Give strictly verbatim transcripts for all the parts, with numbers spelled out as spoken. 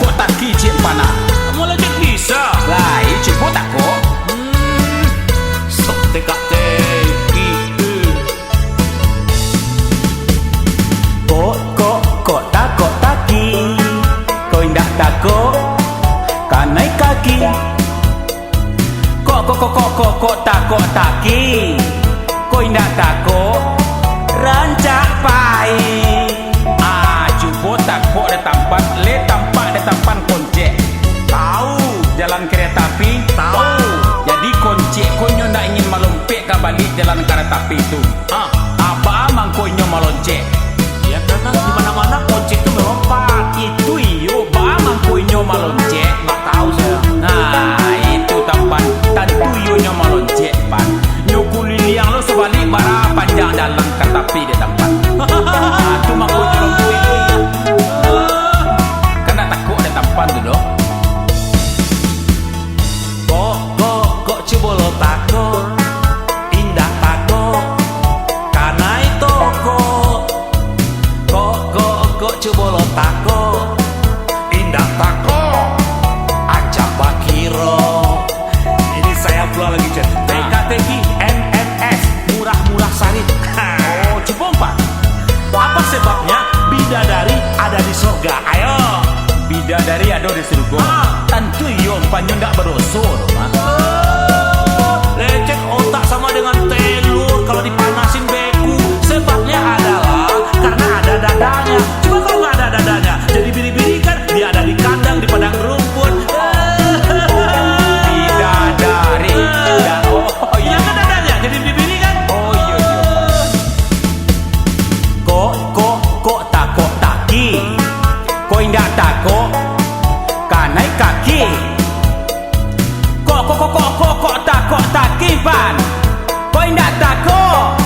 Kok taki ciek panah. Malah cek bisa. Lai, cubo takok. Hmm, sok teka-teki. Kok, kok, kok takok taki. Kok indak takok, kanai kaki. Kok, kok, kok, kok, kok, kok takok taki. Kok indak takok, rancak pai. Ah, cubo takok dek Tampan, le tampak dek Tampan koncek. Tau. Jalan kereta api? Tau. Jadi koncek ko nyo ndak ingin malompek ka baliak jalan kereta api tu. Ah, baa mangko inyo maloncek? Ya, karena di mana-mana koncek tu melompat. Itu iyo, baa mangko inyo maloncek? Nggak tahu saya. Nah, itu Tampan. Tantu iyo nyo maloncek, Pan. Nyo kuliliang lo sabaliak bara panjang dalam ka tapi dek Tampan. Ah, tu mangko nyo loncek. Kan ndak takok dek Tampan tu doh. Kok, kok, kok cubo lo takok, indak takok, kanai tokok. Kok, kok, kok cubo lo takok, indak takok, ancak bakiro. Ini saya pulang lagi, Cen. Ah. Teka-teki M M S, murah-murah sarit. Oh, cubo, Pak. Apa sebabnya bidadari ada di sorga? Ayo. Bidadari ado di surga. Ah. Tantu iyo, Pan, nyo ndak badoso doh, Mak. Oh, lecek otak sama dengan telur, kalau dipanasin beku. Sebabnya adalah karena ada dadanya. Cuma kalau nggak ada dadanya, jadi biri-biri kan, dia ada di kandang, di padang rumput. Bidadari. Ya, oh, iya. Iya kan dadanya, jadi biri-biri kan? Oh, iya, iya. Kok, kok, kok takok taki. Kok indak takok, kanai kaki. Kok, kok, kok, kok, kok, kok takok taki, Pan. Kok indak takok,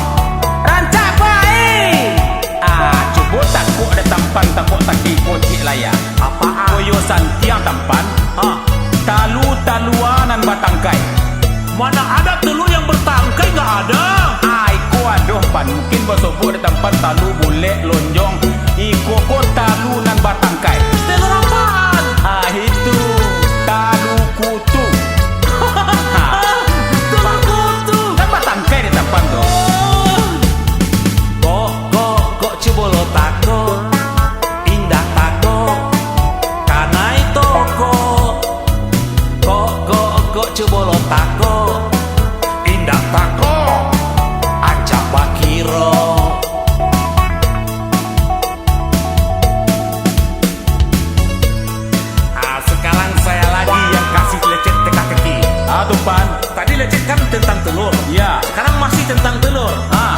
rancak pai. Ah, cubo takok dek Tampan, takok taki ko ciek lai. Apaan? Koyo santiang, Tampan. Ah. Talu-talua nan batangkai. Mana ada telur yang bertangkai, nggak ada. Ah, iko ado, Pan. Mungkin basobok dek Tampan talu bulek, lonjong. Iko ko talu nan batangkai. Telur apaan? Ah, itu. Talu kutu. Telur kutu. Kan batangkai dek Tampan tu. Kok, kok, kok cubo lo takok. Indak takok, kanai tokok. Kok, kok, kok cubo lo takok. Indak takok, ancak bakiro. Ah, sekarang saya lagi yang kasih lecet teka-teki. Ah, tu, Pan. Tadi lecet kan tentang telur. Iya. Sekarang masih tentang telur. Ah.